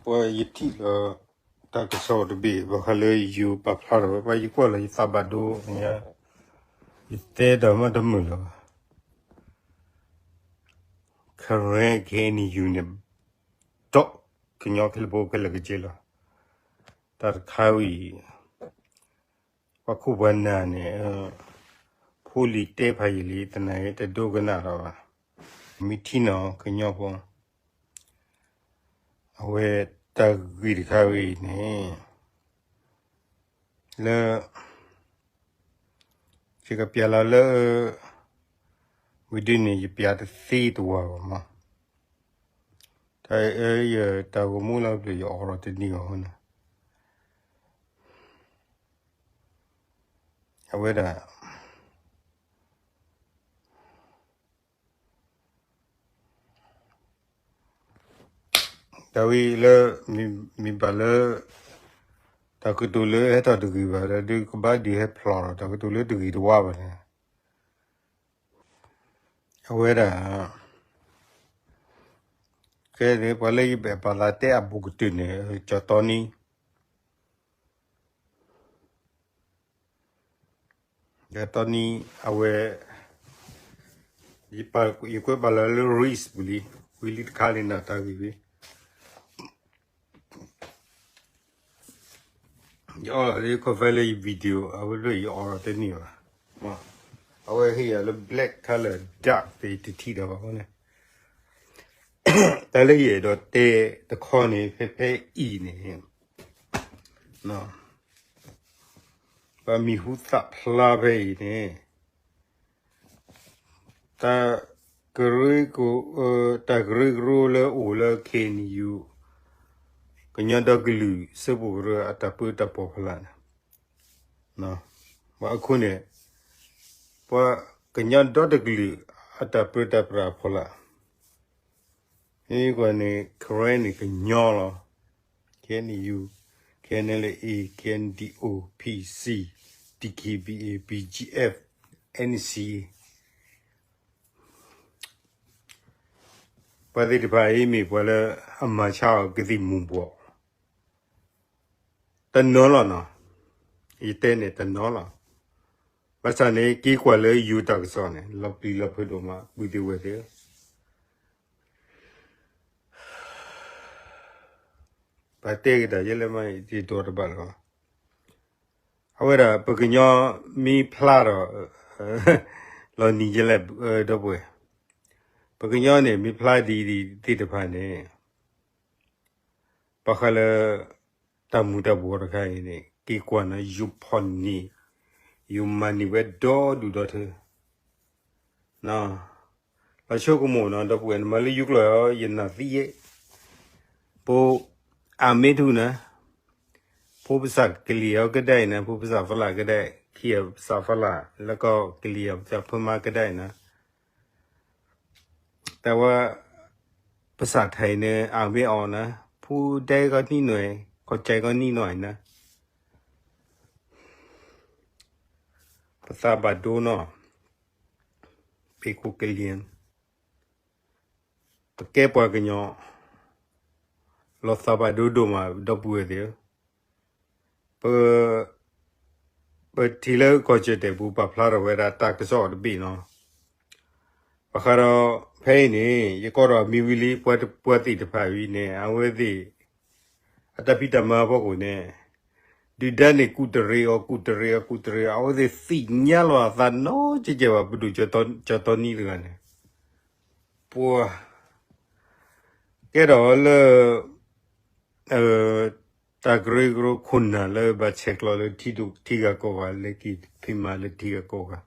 ပှၤယထံၣ်လီၤ တၢ်ကစီၣ်တဘ့ၣ် ဘၣ်ဃးလၢယိၤပာ်ဖျါထီၣ်ဝဲ ပှၤယကွၢ်လီၤယသးဘၣ်ဒိ ယတဲဒီးမ့ၢ်တမုာ်လၢၤဘၣ်. ခရၢ ခ့ၣ်အဲၣ်ယူၣ်န့ၣ် ဒီးကညီခဲလၢာ်ဖိခဲလၢာ်ကစ့လီၤ. တၢ်တခါဝံၤ ပှၤခိၣ်ပှၤနၢ်န့ၣ် ဖိလံၤတဲဖးယံာ်လံ သနာ်က့တဒိကနၣ်လီၤဘၣ်. မ့ၢ်ထံၣ်နီၢ်ကညီဖိ အဝဲတၢ်ဂ့ၢ်တခါဝံၤန့ၣ် လၢ ယကပျးလီၤလၢ ဝံၤဒ်န့ၣ် ယပျးတသ့တဝၤဘၣ်မး. တၢ်အၢယတၢ်ဂီၤမူလီၤပျၢၤ ယအိးထီၣ်တနံၤဘၣ်အဃိန့ၣ် အဝဲဒၣ် တၢ်ဝံၤလၢ မ့ၢ်ဘၣ်လၢ တၢ်ကတိၤလၢဟဲထီၣ်တဂ့ၤဘၣ်ဒီး ကဘၣ်ဒုးဟဲဖျိးဒီး တၢ်ကတိၤလၢတဂ့ၤတဝါဘၣ်န့ၣ် အဝဲဒၣ် ကဲန့ၣ် ပှၤလၢယဘၣ်ပာ်သးတဲအဘူးကတၢၢ်န့ၣ် ကၠီတီနံ ကၠီတီနံ အဝဲ ယကွဲးပာ်လီၤလၢ reels ပူၤလံ ဝံၤလံတခါလံနီၤ တၢ်ဂ့ၢ်ဝံၤ ယအီၣ်လီၤလၢ ခီဖဲလၢယ video အဝဲဒၣ်ယအိးထီၣ်တန့ၢ်ဘၣ်. အဝဲဟ့ၣ်ယၤလၢ black color dark တထံၣ်ဒီးဘၣ်အဃိန့ၣ် တၢ်လၢယအဲၣ်ဒိးတဲတခီန့ၣ် ဖဲဖဲအံၤန့ၣ် ပှၤမံၤဟူသၣ်ဖျါဖဲအံၤန့ၣ် တၢ်ကရၢကရိ တၢ်ကရၢကရိလၢအိၣ်လၢ ခ့ၣ်အဲၣ်ယူၣ် ကညီဒီကလုာ်စၢဖှိၣ်ကရၢအတၢ်ပၢတၢ်ပြးဖီလာ်န့ၣ် ဘၣ်အခိၣ်န့ၣ် ပှၤကညီဒီတကလုာ်အတၢ်ပၢတၢ်ပြးဖီလာ် မ့ၢ်ကွၢ်န့ၣ် Karen န့ၣ် ကညီလီၤ. K N U, K N L A, K N D O, P C, D K B A, B G F, N C A ပှၤသ့ၣ်တဖၣ်အံၤမ့ၢ်ပှၤလၢအမၤဆါအီၤ ကသံၣ်မူၤဘှီး တနီၤလီၤနီၤ. ယတဲန့ၣ်တနီၤလီၤ. ဘၣ်ဆၣ်န့ၣ် က့ၤကွၢ်လၢယိၤတၢ်ကစီၣ်န့ၣ် လီၤပျံၤလီၤဖုးဒိၣ်မး ပုၢ်သ့ၣ်ဝဲၢ်သ့ၣ်ဧၢ ပတဲက့ၤတၢ်ယဲလဲၣ်မး ယဒိးတဘၣ်လၢၤဘၣ်. အဝဲဒၣ်ပကညီမ့ၢ်ဖျါဒီး လီၤနံၤယဲလဲၣ် ဒီပုၢ်ဝဲၢ်, ပကညီန့ၣ် မ့ၢ်ဖျါဒ်အံၤသ့ၣ်တဖၣ်န့ၣ် ဘၣ်ဃးလၢ တၢ်မူၤတၢ်ဘှီးတခါအံၤန့ၣ် က့ၤကွၢ်န့ၣ် ယိၤဖီၣ်န့ၢ် ယိၤမၤန့ၢ်ဝဲဒီဒူၣ်ဒီထၢ လီၤဆိကမိၣ်နီၤ ဒီပုၢ်ဝဲၢ် နမၤလၢယိၤကျိာ်အီၤ ယနာ်သံယဲၢ်, ပှၤအမ့ၢ်ထူၣ်နၤ, ဖိပစၢ်ကလံၤအီၤကဒဲအံၤနၤ, ဖိပစၢ်ဖီလာ်ကဒဲ, ခံပစၢ်ဖီလာ် လၢကီၢ်ကလံၤအီၤ ပစၢ်ဖၢမါကဒဲအံၤနၤ တၢ်ဝဲ ပစၢ်ထံးန့ၣ် အမ့ၢ်အီၤနၤ, ဖိဒဲကီၢ်နံၣ်နွဲၣ်, ကီၢ်ကၠဲကီၢ်နံၣ်နွဲၣ်နၤ, ပသးဘၣ်ဒိနီၤ, ပ့ၤခိၣ်ကလံၤ, ပကဲပှၤကညီ လီၤသးဘၣ်ဒိဒိၣ်မး ဒီပုၢ်ဝဲၢ်သ့ၣ်ဧၢ ပ ပထံၣ်လၢကီၢ်ကၠီၣ်တဲၣ်ပူၤ ပာ်ဖျါထီၣ်ဝဲဒၣ်တၢ်ကစီၣ်တဘ့ၣ်နီၤ, ဘၣ်ဃးဒီး ဖဲအံၤန့ၣ် ယကိးထီၣ်မံၤဝံၤလံ ပှၤသ့ၣ်တဖၣ်အံၤန့ၣ် အဝဲသ့ၣ် အတၢ်ဖံးတၢ်မၤအဖီခိၣ်န့ၣ် ဒုၣ်ဒါန့ၣ် ကူၣ်တရံးအီၤ ကူၣ်တရံးအီၤ ကူၣ်တရံးအီၤ အဝဲသ့ၣ်သ့ၣ်ညါလီၤအသးနီတစဲးဘၣ် ပဒိၣ်ကၠီတီနံတဂၤန့ၣ်, ပှၤ ကဲထီၣ်လၢ တၢ်ကရၢကရိခိၣ်နၢ်လၢဘၣ်ဆဲးကျိးလၢ ထံဂၤကီၢ်ဂၤ လၢက့ၤဖံးမၤလၢထံဂၤကီၢ်ဂၤ,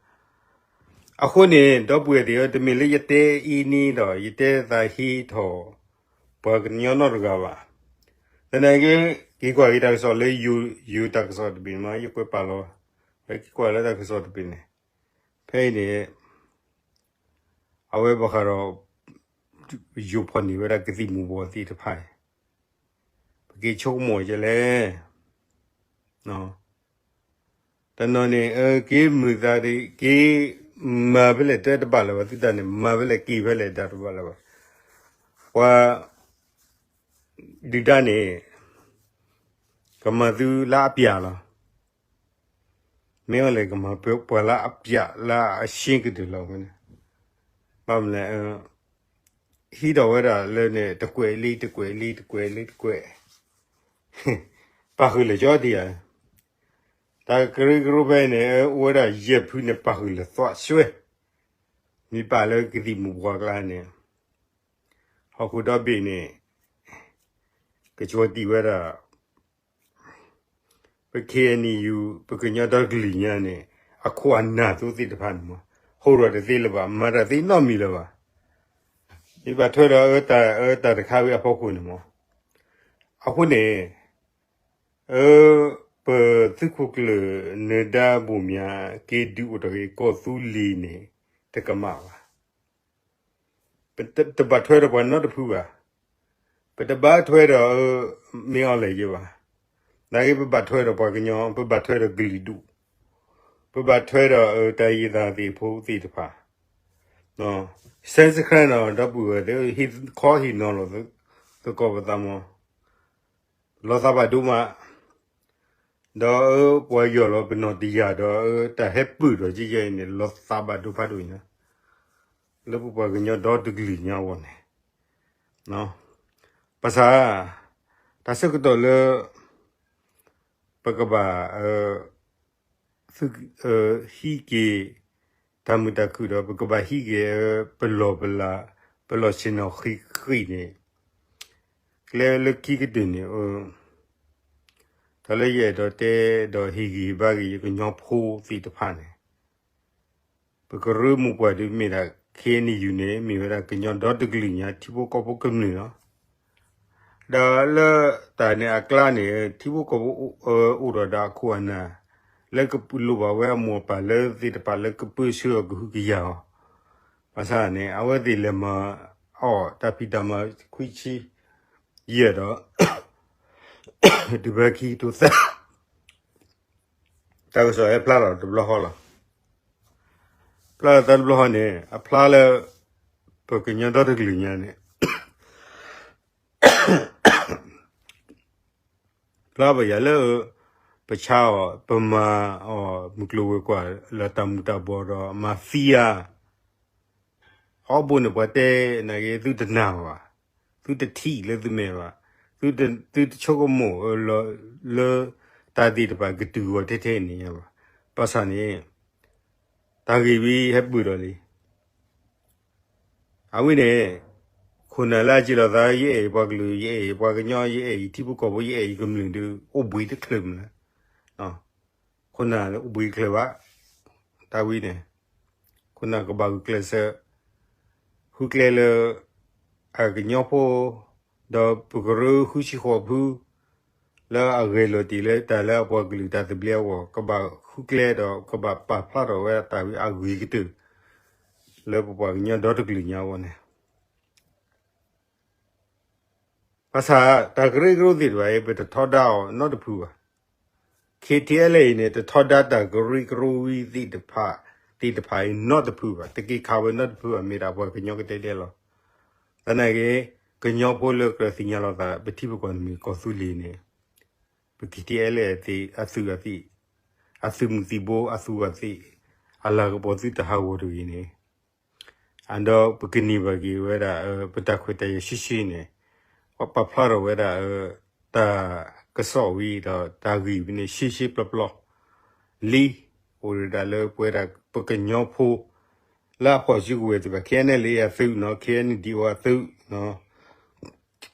အဃိန့ၣ် ဒီပုၢ်ဝဲၢ်သ့ၣ်ဧၢ တမ့ၢ်လၢယတဲအံၤန့ၣ်ဒီး ယတဲသးဟ့ထီၣ် ပှၤကညီနီတဂၤဘၣ်, သနာ်က့ က့ၤကွၢ်က့ၤတၢ်ကစီၣ်လၢ ယိၤတၢ်ကစီၣ်တဘ့ၣ်မး ယကွဲးပာ်လီၤ, က့ၤကွၢ်လၢတၢ်ကစီၣ်တဘ့ၣ်န့ၣ်, ဖဲအံၤန့ၣ် အဝဲဘၣ်ဃးဒီး ယိၤဖီၣ်န့ၢ်ဝဲဒၣ်ကသံၣ်မူၤဘှီးသ့ၣ်တဖၣ်န့ၣ် ပက့ၤဆိကမိၣ်ကလဲၣ်, တနီၤန့ၣ် က့ၤမုာ်သးဒ် က့ၤမၤဖဲလဲၣ်တဲတဘၣ်လၢၤဘၣ် သုတၢ်န့ၣ် မၤဖဲလဲၣ်က့ၤဖဲလဲၣ်တၢ်တဘၣ်လၢၤဘၣ်, ပှၤ ဒုၣ်ဒါန့ၣ် ကမၤသုလၢအပျးလီၤ. မ့ၢ်အီၤလဲၣ် ကမၤပှၤလၢအပျးလၢအရှ့ကတၢၢ်လီၤဝဲန့ၣ်. ဘၣ်မနုၤလဲၣ် ဟံးထီၣ်ဝဲဒၣ်လၢန့ၣ် တကွဲးလံ တကွဲးလံ တကွဲးလံ တကွဲး ပာ်ဃုာ်လၢာ်ကၠီဒံးဧါ. တၢ်ကရၢကရိဖဲန့ၣ် အိၣ်ဝဲဒၣ်ယဲၢ်ဖုန့ၣ် ပာ်ဃုာ်လၢာ်သွးစွဲ, မ့ၢ်ပာ်လၢကသံၣ်မူၤပှီၤကျါန့ၣ် ဟီၣ်ခိၣ်ဒီဘ့ၣ်န့ၣ် ကကၠီတံၢ်ဝဲဒၣ် ပ ခ့ၣ်အဲၣ်ယူၣ် ပကညီဒီတကလုာ်ညါန့ၣ် အခိၣ်အနၢ်သိးသ့ၣ်တဖၣ်န့ၣ်မး ဟီၣ်ရီၣ်တသ့လၢၤဘၣ် မၤတၢ်သ့နီတမံၤလၢၤဘၣ်. မ့ၢ်ဘၣ်ထွဲဒီးအတၢ်တခါဝဲအဖီခိၣ်န့ၣ်မး. အဃိန့ၣ် အ ပသုးခိၣ်ကျၢၢ်နၢၤဒါဘိၣ်မၠး က့ၤဒုးအိၣ်ထီၣ်က့ၤကီၢ်သူလ့ၤန့ၣ် တကမၣ်ဘၣ်. ပတဘၣ်ထွဲဒီးပှၤနီတဖုဘၣ်. ပတဘၣ်ထွဲဒီး မ့ၢ်အီၤလဲၣ်ယဲဘၣ်. နာ်က့ ပဘၣ်ထွဲဒီးပှၤကညီ ပဘၣ်ထွဲဒီးကလုာ်ဒူၣ်, ပဘၣ်ထွဲဒီးတၢ်ယံၤသးသ့ၣ်ဖိသ့ၣ်တဖၣ် စဲစခရၣ်နီၤ ဒီပုၢ်ဝဲၢ်သ့ၣ် ဟ့ၣ်ခီဟ့ၣ်နီၤလီၤသကိးပသးမး လီၤသးဘၣ်ဒိမး, ဒီးပှၤယီၢ်လီၤပနီၣ်တယာ်ဒီး တၢ်ဟဲပၢၢ်ထီၣ်ကဲကဲအံၤန့ၣ် လီၤသးဘၣ်ဒိဖးဒိၣ်ညါ လၢပပှၤကညီဒီတကလုာ်ညါအဂီၢ်န့ၣ်. ဘၣ်ဆၣ် တၢ်ဆၢကတီၢ်လၢ ပကဘၣ် ဟံးက့ၤ တၢ်မုာ်တၢ်ခုၣ်ဒီး ပကဘၣ်ဟံးက့ၤ ပလီၢ်ပလၤ ပလီၢ်ဆ့ၣ်နီၤဃံးဃံးန့ၣ် ကျဲလၢခံကတၢၢ်န့ၣ် တၢ်လၢယအဲၣ်ဒိးတဲဒီးဟ့ၣ်ဂံၢ်ဟ့ၣ်ဘါက့ၤယကညီဖိသ့ၣ်တဖၣ်န့ၣ် ပကရၢမိၢ်ပှၢ်ဒုးမ့ၢ်ဒၣ် ခ့ၣ်အဲၣ်ယူၣ်န့ၣ် မ့ၢ်ဝဲဒၣ်ကညီဒီတကလုာ်ညါ ထံဖိကီၢ်ဖိကမျၢၢ်လီၤ. ဒီးလၢတၢ်န့ၣ်အကျါန့ၣ် ထံဖိကီၢ်ဖိအိၣ်ဒီးဒီးအခိၣ်အနၢ် လၢကလိၣ်ဘၣ်ဝဲအမိၢ်အပၢ်လၢသ့ၣ်တဖၣ်လၢကပၢဆှၢအီၤကဟုကယာ်အီၤ, ဘၣ်ဆၣ်န့ၣ် အဝဲသ့ၣ်လဲၤမၤအီၣ်တၢ်ဖံးတၢ်မၤခွံဆံယဲၢ်ဒီး တုၤဖဲခံကထိသၢ တၢ်ကစီၣ်ဟဲဖျါထီၣ်တဘျီဃီလီၤ. ဖျါထီၣ်တဘျီဃီန့ၣ် အဖျါလၢ ပကညီဒီတကလုာ်ညါန့ၣ် ဖျါဘၣ်ယၤလၢ ပဆါအီၤ ပမၤအီၤ မုၢ်ကျိၤဝဲၤကွာ်လၢတၢ်မူၤတၢ်ဘှီးဒီး မၤသံဧါ အီဘိန့ၣ်ပှၤတဲနာ်က့ သုတနာ်ဘၣ်, သုတထံၣ်လၢသုမဲာ်ဘၣ်, သုတဆိကမိၣ်လၢ တၢ်သ့ၣ်တဖၣ်ကတုၤဂီၤထဲထဲန့ၣ်ညါဘၣ်. ဘၣ်ဆၣ်န့ၣ် တၢ်ဂ့ၢ်ဝံၤဟဲပၢၢ်ဒီးလံ အဝဲန့ၣ် ခိၣ်နၢ်လၢအစံးလီၤသး ယအဲၣ်ပှၤကလုာ် ယအဲၣ်ပှၤကညီ ယအဲၣ်ယထံဖိကီၢ်ဖိ ယအဲၣ်ယကမျၢၢ်ဒီး အိၣ်ဘှံးတချုးမနုၤလဲၣ်. ခိၣ်နၢ်အိၣ်ဘှံးတချုးဘၣ်. တၢ်ဝံၤန့ၣ် ခိၣ်နၢ်ကဘၣ်ဂုာ်ကျဲးစၢး ဃုကျဲလၢ အကညီဖိ ဒီးပကရၢဃုဆံဃိးဖု လၢအဂဲၤလီၤတံၢ်လၢတၢ်လၢအပှၤကလုာ်တၢ်သဘျ့အဂီၢ် ကဘၣ်ဃုကျဲဒီးကဘၣ်ပာ်ဖျါထီၣ်ဝဲတၢ်ဝံၤအဂ့ၤကတၢၢ် လၢပပှၤကညီဒီတကလုာ်ညါအဂီၢ်န့ၣ် ဘၣ်ဆၣ် တၢ်ကရၢကရိသ့ၣ်တဖၣ်အံၤ ပတထီဒါအီၤနီတဖုဘၣ်. ခ့ၣ်ထံၣ်အဲလ့ၣ်အံၤန့ၣ် တထီဒါတၢ်ကရၢကရိဝံၤသ့ၣ်တဖၣ် သ့ၣ်တဖၣ်အံၤနီတဖုဘၣ်, တက့ၤခးဝဲနီတဖုဘၣ် မ့ၢ်ဒၣ်ပှၤကညီကတဲဒဲးလီၤ. သနာ်က့ ကညီဖိလၢကြၢးသ့ၣ်ညါလိာ်သး ပထံပကီၢ်တမံၤကီၢ်သူလ့ၤန့ၣ် ပခ့ၣ်ထံၣ်အဲလ့ၣ်အသုးအသံၣ် အသုးမုၢ်သံၣ်ဘိ အသုးအသံၣ် အလၤကပီၤသုတဟးဂီၤတဂ့ၤန့ၣ် အဒီးပကန့ၢ်ဘၣ်က့ၤဝဲဒၣ် ပတၢ်ခွဲးတၢ်ယာ်ရှဲရှဲန့ၣ် ပပာ်ဖျါထီၣ်ဝဲဒၣ် တၢ်ကစီၣ်ဝံၤဒီးတၢ်ဂ့ၢ်ဝံၤန့ၣ် ရှဲရှဲပျီပျီလံ အိၣ်ဒၣ်လၢပဝဲဒၣ်ပကညီဖိ လၢအဖီၣ်စုကဝဲၤသ့ၣ်တဖၣ် ခ့ၣ်အဲၣ်ယူၣ်အသုးနီၤ ခ့ၣ်အဲၣ်ယူၣ်အသုး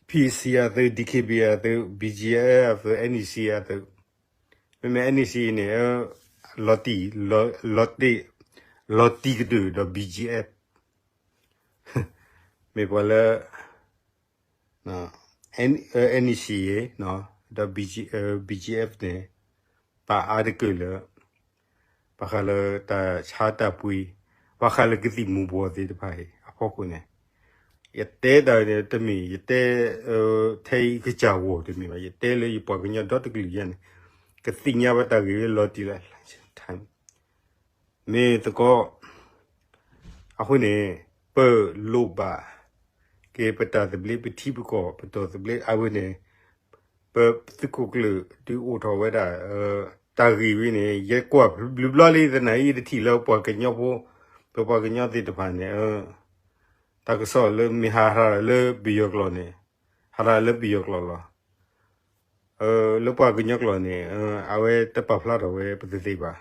ပီၣ်အသုး ဒီခ့ၣ်ဘံၣ်အသုး ဘံၣ်ကၠံၣ်အသုး အၣ်အၣ်နံၣ်စံၣ်အသုး မ့မ့ၢ် အၣ်အၣ်နံၣ်စံၣ် န့ၣ် လီၤတံၢ် လီၤတံၢ်ကတၢၢ်ဒီး ဘံၣ်ကၠံၣ်အ မ့ၢ်ပှၤလၢ အၣ်အၣ်နံၣ်စံၣ် ဒီး ဘံၣ်ကၠံၣ်အ န့ၣ် ပာ်အါတကၢၢ်လၢ ဘၣ်ဃးလၢတၢ်ဆါတၢ်ပှ့ၤ ဘၣ်ဃးလၢကသံၣ်မူၤဘှီးသ့ၣ်တဖၣ်အံၤ အဖီခိၣ်န့ၣ် ယတဲတၢ်န့ၣ်တမ့ၢ် ယတဲ ထဲအံၤကစၢ်ဂီၢ်တမ့ၢ်ဘၣ် ယတဲလၢယပှၤကညီဒီတကလုာ်ညါန့ၣ် ကသ့ၣ်ညါဘၣ်တၢ်ဂ့ၢ်လၢလီၤတံၢ်လၢ မ့ၢ်သကိး အဃိန့ၣ် ပလိၣ်ဘၣ် က့ၤပတၢ်သဘျ့ ပထံပကီၢ် ပတၢ်သဘျ့အဝဲန့ၣ် ပသုးခိၣ်ကျၢၢ်ဒုးအိၣ်ထီၣ်ဝဲဒၣ် တၢ်ဂ့ၢ်ဝဲန့ၣ် ယဲကွၢ်ဘျုးဘျီလံသနာ်အံၤ ယတထံၣ်လၢပှၤကညီဖိ ပပှၤကညီသ့ၣ်တဖၣ်န့ၣ် တၢ်ကစီၣ်လၢမ့ၢ်ဟးရၤလၢပယီၤကျိာ်န့ၣ် ဟးရၤလၢပယီၤကျိာ်လီၤ. လၢပှၤကညီကျိာ်န့ၣ် အဝဲတပာ်ဖျါထီၣ်ဝဲပသ့ၣ်သ့ၣ်ဘၣ်.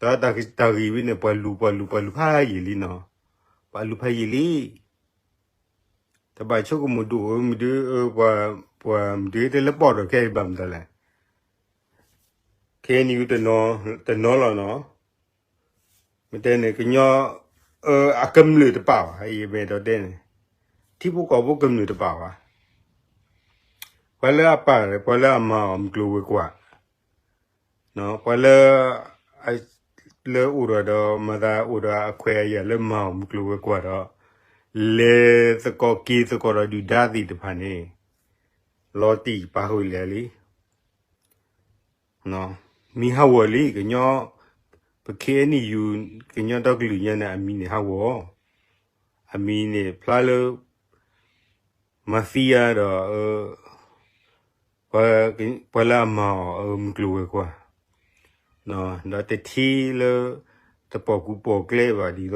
ဒီးတၢ်ဂ့ၢ်ဝဲန့ၣ် ပှၤလူၤ ပှၤလူၤ ပှၤလူၤဖးယံာ်လံနီၤ. ပှၤလူၤဖးယံာ်လံ. တဘၣ်ဆိကမိၣ်ဒိၣ် မ့ၢ်ဒုး ပှၤ ပှၤမ့ၢ်ဒုးတလၢပီၢ်ဒီးခဲအံၤဘၣ်မတၤလဲၣ်. ခဲအံၤန့ၣ် တနီၤလီၤနီၤ. မ့ၢ်တဲန့ၣ် ကညီ အကမျၢၢ်တပာ်ဘၣ် ယမ့ၢ်အဲၣ်ဒိးတဲန့ၣ် ထံဖိကီၢ်ဖိကမျၢၢ်တပာ်ဘၣ်. ပှၤလၢအပာ် ပှၤလၢအမၤအီၤမုၢ်ကျိၤဝဲၤကွာ် ပှၤလၢ လၢအိၣ်ဒီးဒီးမၤသးအိၣ်ဒီးအခွဲးအယာ်လၢမၤအီၤမုၢ်ကျိၤဝဲၤကွာ်ဒီး လဲၤသကိးက့ၤသကိးဒီးဒုၣ်ဒါသ့ၣ်တဖၣ်န့ၣ် လီၤတံၢ်ပာ်ဃုာ်လဲၣ်လံ. မံၤဟးဂီၤလံ ကညီ ပ KNU ကညီဒီကလုာ်ညါန့ၣ် အမံၤန့ၣ်ဟးဂီၤ, အမံၤန့ၣ်ဖျါလၢ မၤသံယၤဒီး ပှၤလၢအမၤအီၤမုၢ်ကျိၤဝဲၤကွာ်, ဒီးတထံၣ်လၢ တပိာ်ကူပိာ်ကျဲဘၣ်ဒ်သိး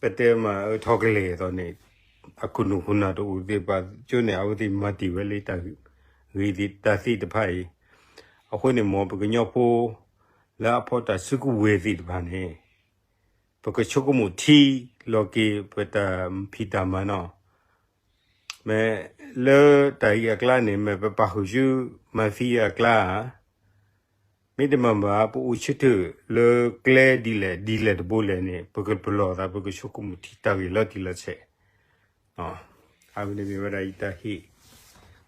ပတဲမး ထီကလဲာ်အသိးန့ၣ် အခိၣ်နူာ်ခိၣ်နၢ်တအိၣ်သ့ၣ်တဖၣ်ကၠိန့ၣ် အဝဲသ့ၣ်မၤတ့ၢ်ဝဲလၢတၢ်ဂ့ၢ်တၢ်သ့ၣ်တဖၣ်အံၤ, အဃိန့ၣ်မ့ၢ် ပကညီဖိ လၢအဖီတၢ်စုကဝဲၤသ့ၣ်တဖၣ်န့ၣ် ပကဆိကမိၣ်ထံလီၤက့ၤပတၢ်ဖံးတၢ်မၤနီၤ, မ့ၢ်လၢတၢ်အံၤအကျါန့ၣ် မ့ၢ်ပပာ်ဃုာ်ဆူ မၤသံအကျါဧါ မ့တမ့ၢ်ဘၣ် ပအိၣ်ဆၢထၢၣ်လၢကျဲဒ်လဲၣ်ဒ်လဲၣ်တဘိလဲၣ်န့ၣ် ပကပလီၢ်သး ပကဆိကမိၣ်ထံတၢ်ဂ့ၢ်လီၤတံၢ်လီၤဆဲး, အဝဲန့ၣ်မ့ၢ်ဝဲဒၣ်ယတၢ်ဟ့ၣ် ခီ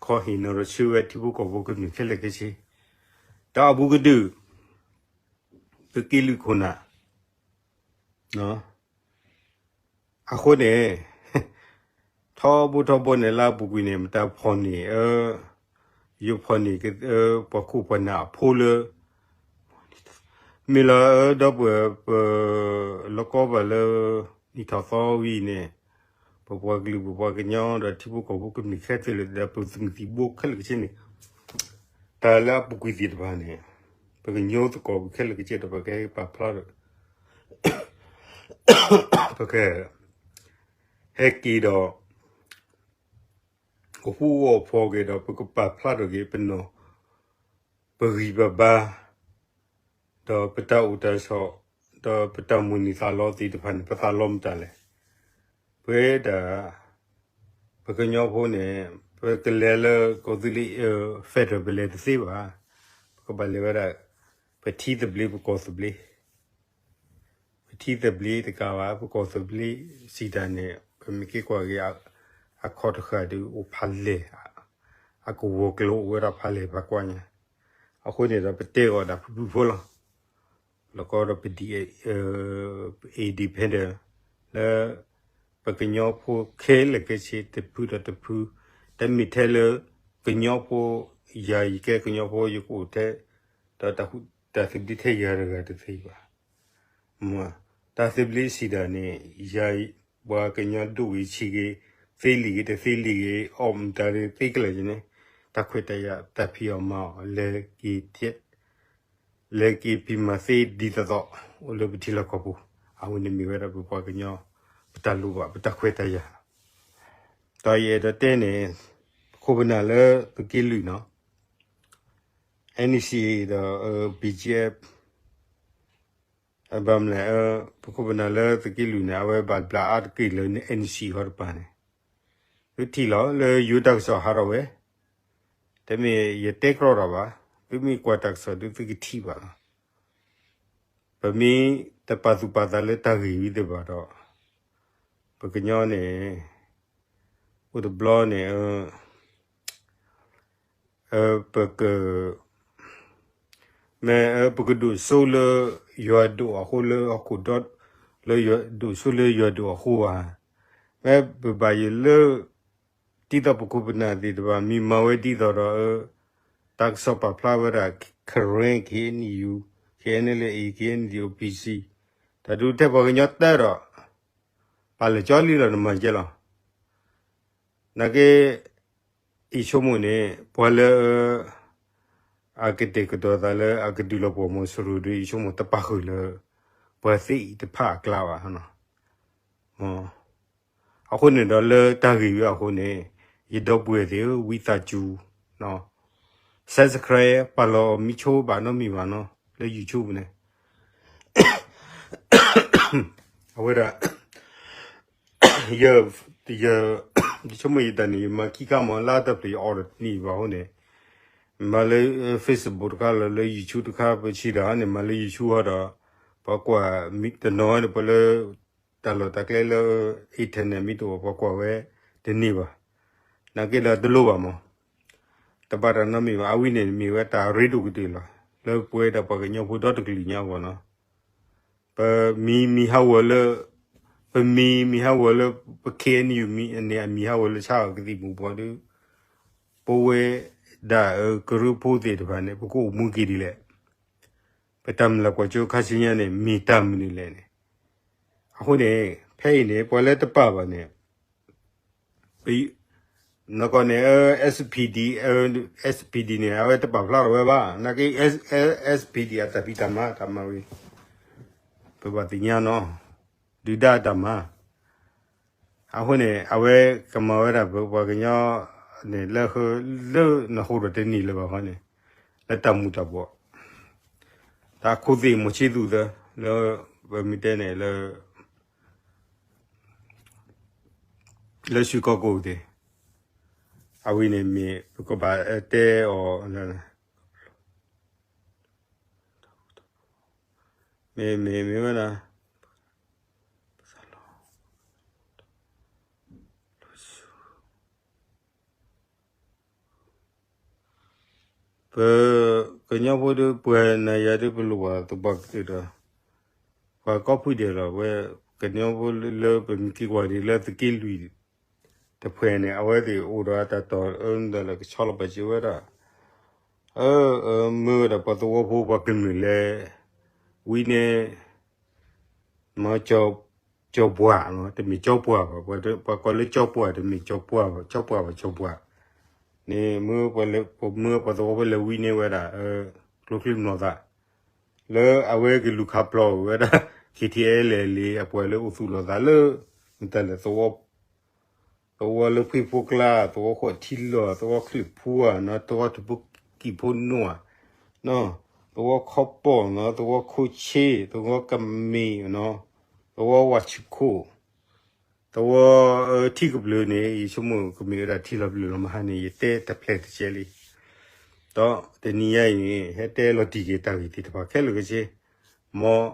ဟ့ၣ်နီၤဒီးဆၢဝဲထံဖိကီၢ်ဖိကမျၢၢ်ခဲလၢာ်ခဲဆ့, ဒီးအပူၤကတၢၢ် သုးက့လွံၢ်ခိၣ်နၢ် အဃိန့ၣ် ထီဘိထီဘိန့ၣ် လၢအပူၤကွံာ်န့ၣ် မတၤဖီၣ်န့ၢ် ယိၤဖီၣ်န့ၢ် ပှၤခိၣ်ပှၤနၢ်အဖိလၢ မ့ၢ်လီၤဒီပုၢ်ဝဲၢ် ပ လီၤကီဘၣ်လၢ နံၣ်ထီၣ်သီဝံၤန့ၣ် ပပှၤကလုာ် ပပှၤကညီဒီးထံဖိကီၢ်ဖိကမျၢၢ်ခဲလၢာ်ဒီး ပသုးမုၢ်သံၣ်ဘိခဲလၢာ်ခဲဆ့န့ၣ် တၢ်လၢအပူၤကွံာ်သ့ၣ်တဖၣ်န့ၣ် ပကညိသကိးခဲလၢာ်ခဲဆ့ဒီး ပကဟဲပာ်ဖျါဒီး ပက ဟဲက့ၤဒီး ကဟူးဂီၤဖီၣ်က့ၤဒီး ပကပာ်ဖျါထီၣ်က့ၤပနီၢ် ပဂံၢ်ပဘါ ဒီးပတၢ်အိၣ်တၢ်ဆိး ဒီးပတၢ်မိၣ်န့ၢ်သးလီသ့ၣ်တဖၣ်န့ၣ် ပသးလီမတၤလဲၣ်. ပဝဲဒၣ် ပကညီဖိန့ၣ် ပကလဲၤလၢကီၢ်သူလ့ၤ federal ပလဲၤတသ့ဘၣ်. ပကဘၣ်လဲၤဝဲဒၣ် ပထံသဘျ့ ပကီၢ်သဘျ့ ပထံသဘျ့တကးဘၣ် ပကီၢ်သဘျ့စံးတၢ်န့ၣ် ပမ့ၢ်က့ၤကွၢ်က့ၤ အခီၣ်တဃာ်ဒုးအိၣ်ဖးလဲၢ် အကဝီၤကျိၤအိၣ်ဝဲဒၣ်ဖးလဲၢ်ဖးကွၢ်ညါ, အဃိန့ၣ်ဒီးပတဲအီၤဒၣ်ဖုဖုဖိလီၤ. လီၤကီဒီးပ independent လၢ ပကညီဖိခဲလၢာ်ခဲဆ့တဖုဒီးတဖု, တမ့ၢ်ထဲလၢ ကညီဖိ ယၤယကဲကညီဖိယကအိၣ်ထဲ ဒီးတၢ်သဘျ့ထဲယၤတဂၤတသ့ဘၣ်. တၢ်သဘျ့စံးတၢ်န့ၣ် ယၤ ပှၤကညီဒိၣ်ဂ့ၤဆံးဂ့ၤ, သ့လံာ်ဂ့ၤတသ့လံာ်ဂ့ၤ, အီၣ်မတၤသ့သ့ကလဲာ်န့ၣ် တၢ်ခွဲးတၢ်ယာ် တၢ်ဖံးအီၣ်မၤအီၣ် လဲၤက့ၤ လဲၤက့ၤဖံးမၤသ့ဒ်သိးသိး အိၣ်လၢပထံလီၢ်ကီၢ်ပူၤ, အဝဲန့ၣ်မ့ၢ်ဝဲဒၣ်ပပှၤကညီ ပတၢ်လိၣ်ဘၣ် ပတၢ်ခွဲးတၢ်ယာ်. ဒီးယအဲၣ်ဒိးတဲန့ၣ် ပခိၣ်ပနၢ်လၢသုးက့လွံၢ်နီၤ NCA ဒီး BGF ဘၣ်မနုၤလဲၣ် ပခိၣ်ပနၢ်လၢသုးက့လွံၢ်န့ၣ် အဝဲဘၣ်ဘျးအါတက့ၢ်လၢ NCA ဟီတပၤန့ၣ် သုထံၣ်လီၤ လၢယိၤတၢ်ကစီၣ်ဟးထီၣ်ဝဲ, တမ့ၢ်ယတဲကြီတၢ်ဘၣ်, သုမ့ၢ်ကွၢ်တၢ်ကစီၣ်ဒုးသုကထံၣ်ဘၣ်လီၤ. ပမ့ၢ်တပာ်သူၣ်ပာ်သးလၢတၢ်ဂ့ၢ်ဝံၤသ့ၣ်ဘၣ်ဒီး ပကညီန့ၣ် အိၣ်တဘျီန့ၣ် ပက မ့ၢ်ပကဒိၣ်စိလၢယွၤဒိၣ်အဃိလၢဟီၣ်ခိၣ်ဒီ, လၢယွၤဒိၣ်စိလၢယွၤဒိၣ်အဃိဧါ, မ့ၢ်ပဘၣ်ယိၣ်လၢ ဒ်သိးပခိၣ်ပနၢ်သ့ၣ်တဖၣ် မ့ၢ်မၤဝဲဒ်သိးဒီး တၢ်ကစီၣ်ပာ်ဖျါဝဲဒၣ် Karen KNU, KNLA, KNDO, PC တၢ်ဒုးထဲပှၤကညီတၢ်ဒီး ပာ်လၢာ်ကၠီလံလီၤ နမၤကဲလီၤ. နာ်က့ ယဆိကမိၣ်န့ၣ် ပှၤလၢ အကတဲာ်ကတီၤသးလၢအကဒုးလီၤပှီၢ်မီၤစိရိၤဒီး ယဆိကမိၣ်တပာ်ဃုာ်လၢ ပှၤသ့ၣ်အံၤတဖၣ်အကျါဘၣ်. အဃိန့ၣ်ဒီးလၢတၢ်ဂ့ၢ်ဝဲအဃိန့ၣ် ယဒီပုၢ်ဝဲၢ်သ့ၣ်ဧၢ ဝံသးစူၤ subscribe ပာ်လီၤမံဆိဘၣ်နီတမံၤဘၣ်နီၤ လၢ YouTube န့ၣ် အဝဲဒၣ် ယ ယ ယဆိကမိၣ်ယတၢ်န့ၣ် ယမၤခံခါမး လၢတၢ်ဖျၢၣ်ယအီၣ်ဒီးတနံၣ်ဘၣ်အဃိန့ၣ် မၤလၢ Facebook တခါလီၤ လၢ YouTube တခါ ပဆံးတၢ်န့ၣ် မၤလၢ YouTube ဟီဒီး ပှၤကွၢ်တနီၤန့ၣ် ပှၤလၢ တၢ်လီၢ်တၢ်ကျဲလၢ internet မ့ၢ်တအိၣ် ပှၤကွၢ်ဝဲတန့ၢ်ဘၣ်. နာ်က့ဒီးတလိၣ်ဘၣ်မး တဘၣ်တၢ်နီတမံၤဘၣ်. အဝဲန့ၣ်မ့ၢ်ဝဲတၢ်ရ့ဒိၣ်ကတၢၢ်လီၤ လၢပဝဲဒၣ်ပှၤကညီဖိဒီတကလုာ်ညါအဂီၢ်နီၤ. ပမံၤမံၤဟးဂီၤလၢ ပမံၤမံၤဟးဂီၤလၢ ပ KNU မံၤန့ၣ် အမံၤဟးဂီၤလၢဆါအီၤကသံၣ်မူၤဘှီးဒီး ပဝဲဒၣ်ကရၢဖိသ့ၣ်တဖၣ်န့ၣ် ပကအိၣ်မူက့ၤဒ်လဲၣ်. ပတၢ်မုၢ်လၢ်ကွၢ်စိခါဆူညါန့ၣ် မ့ၢ်တၢ်မနုၤလဲၣ်န့ၣ်. အဃိန့ၣ် ဖဲအံၤန့ၣ် ပှၤလၢတပာ်ဘၣ်န့ၣ် နကီၢ်န့ၣ် SPD, SPD န့ၣ် အဝဲတပာ်ဖျါထီၣ်ဝဲဘၣ်. နာ်က့ SPD အတၢ်ဖံးတၢ်မၤ တၢ်မၤဝံၤ ပဘၣ်သ့ၣ်ညါနီၤ ဒုၣ်ဒါအတၢ်မၤ အဃိန့ၣ် အဝဲကမၤဝဲဒၣ်ပပှၤကညီန့ၣ် လၢ လၢနဟူးဒီးတန့ၢ်လၢၤဘၣ်ဃီန့ၣ် လၢတၢ်မူၤတၢ်ဘှီး တၢ်ခိၣ်သ့ၣ်မီၤဆံသူးသၢ လၢပမ့ၢ်တဲန့ၣ်လၢ လၢရွှေကုက္ကိုသ့ၣ် အဝဲန့ၣ်မ့ၢ်ပကဘၣ်တဲအီၤ မ့ၢ် မ့ၢ် မ့ၢ်ဝဲဒၣ် ပကညီဖိဒီး ပှၤနၤယၤဒီးပလိၣ်ဘၣ်သပှၢ်ကတၢၢ်ဒီး ပှၤကိးဖုဒဲးလီၤ. ဝဲကညီဖိလၢပမ့ၢ်က့ၤကွၢ်ဒ်လၢသုးက့လွံၢ်တဖုန့ၣ် အဝဲသ့ၣ်အိၣ်ဒီးတၢ်တီၢ်အၢမတၤလၢကဆီလီၤပာ်စၢၤဝဲဒၣ် မ့ၢ်ဝဲဒၣ်ပှၤသဝီဖိပှၤကမျၢၢ်လဲၣ် ဝံၤန့ၣ် မ့ၢ် ကၠီၤပှၢ်, တမ့ၢ်ကၠီပှၢ်ဘၣ်, ပှၤကိးလၢကၠီပှၢ် တမ့ၢ်ကၠီပှၢ်ဘၣ်, ကၠီပှၢ်ဘၣ် ကၠီပှၢ်, န့ၣ် မ့ၢ်ပှၤသဝီဖိလဲၤဝံန့ၢ်ဝဲဒၣ် ကျိချံမျိာ်သၣ် လၢအဝဲကလူၤခးဖျိးဝဲဒၣ် KTLA အပှၤလၢအိၣ်သူၣ်လီၤသးလၢ မတၤလဲၣ် သဝီလၢဖှံဖိကျါ, သဝီဃီၣ်ထံလီၢ်, သဝီချၢၣ်ဖူဧါ, သဝီတဘိကံၢ်ဖိနိဧါ, သဝီခီပီၣ်, သဝီခိၣ်ဆ့, သဝီကမ့ၢ်, သဝီဝၣ်ဆူၣ်ခိၣ်, သဝီထံကဘျၢၤန့ၣ် ယဆိကမိၣ်ကမ့ၢ်ဝဲဒၣ်ထံလီၤဘျၢၣ်လီၤမဟါန့ၣ် ယတဲတဖျဲၣ်တကဲလံ. ဒီးတနံၤညါအံၤန့ၣ် ဟဲတဲလီၤတံၢ်က့ၤတၢ်ဂ့ၢ်သ့ၣ်တဖၣ်ခဲလၢာ်ခဲဆ့, မ်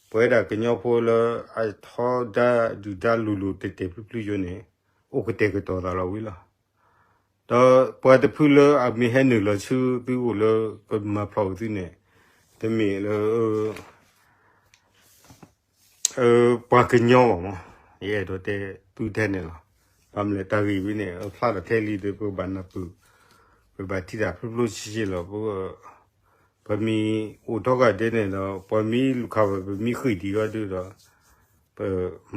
ပဝဲဒၣ်ကညီဖိလၢအထီဒါဒုၣ်ဒါလိၤလိၤတဲာ်တဲာ်ဖျုးဖျုးယိာ်န့ၣ် အိၣ်ကတဲာ်ကတီၤသးလီၤဝံၤလီၤ. ဒီးပှၤတဖုလၢအမ့ၢ်ဟဲနုာ်လီၤဆူသုအိၣ်လၢကမၤဖျိးဝဲသုန့ၣ် တမ့ၢ်လၢ ပှၤကညီဘၣ်မး, ယအဲၣ်ဒိးတဲသုထဲန့ၣ်လီၤ. ဘၣ်မနုၤလဲၣ် တၢ်ဂ့ၢ်ဝဲန့ၣ် ဖျါထီၣ်ထဲလံဒီး ပကဘၣ်နၢ်ပၢၢ်, ပဘၣ်ထံၣ်တၢ်ဖျိဖျိဆ့ဆ့လီၤ. ပမ့ၢ်အိၣ်ထီၣ်ကၢ်ဒဲးန့ၣ်ဒီး ပှၤမ့ၢ်လူၤခးဝဲ ပမ့ၢ်ဃ့ၢ်ဒံးဝဲဒုးဒီး ပ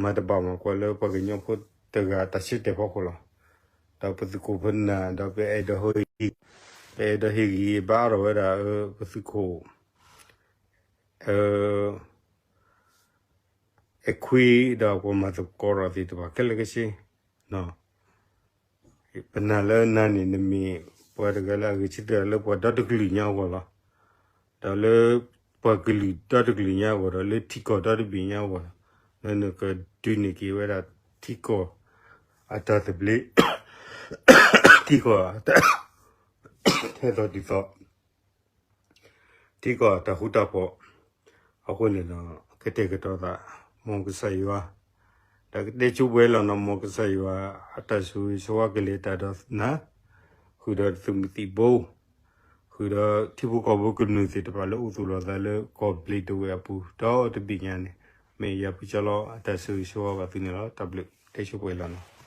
မၤတဘၣ်မၤကွၢ်လၢပှၤကညီဖိတဂၤတၢ်ဆၢတဲာ်ဖီခိၣ်လီၤ. ဒီးပသုးခိၣ်ဖိနၢ် ဒီးပအဲၣ်ဒိးဟ့ၣ်ဂံၢ်, ပအဲၣ်ဒိးဟ့ၣ်ဂံၢ်ဘါအါထီၣ်ဝဲဒၣ် ပသုးခိၣ် အဲခွံ ဒီးပှၤမၤသကိးဒီးသ့ၣ်တဖၣ်ခဲလၢာ်ခဲဆ့, ပနာ်လၢနၤန့ၣ် နမ့ၢ်ပှၤတဂၤလၢအဂဲၤဆၢထၢၣ်လၢပှၤဒီတကလုာ်ညါအဂီၢ်လီၤ. ဒီးလၢပှၤကလုာ်ဒီတကလုာ်ညါအဂီၢ်ဒီး လၢထံကီၢ်ဒီတဘ့ၣ်ညါအဂီၢ်, လၢနကဒုးန့ၢ်က့ၤဝဲဒၣ်ထံကီၢ်အတၢ်သဘျ့, ထံကီၢ်အတၢ် ထဲသိးတုၤသိး ထံကီၢ်တၢ်ဃူတၢ်ဖိး, အဃိန့ၣ်ဒီး ကတဲာ်ကတီၤသး မ်ကစၢ်ယွၤ, ဒီးကတဲဆိပှဲၤလီၤနီၤ မ်ကစၢ်ယွၤ အတၢ်ဆိၣ်ဂ့ၤဆိၣ်ဝါကလဲၤတၢ်ဒီးနၤ, ဃုာ်ဒီးသုးမုၢ်သံၣ်ဘိ, ဃုာ်ဒီးထံဖိကီၢ်ဖိကမျၢၢ်သ့ၣ်တဖၣ်လၢအိၣ်သူၣ်လီၤသးလၢကီၢ်ဘျံးဒဝဲၢ်အပူၤ ဒီတဘ့ၣ်ညါန့ၣ်, မ့ၢ်ယၤဖုကၠီလီၤ အတၢ်ဆိၣ်ဂ့ၤဆိၣ်ဝါဘၣ်သုန့ၣ်လီၤ. တၢ်ဘျုး တဲဆိပှဲၤလီၤနီၤ.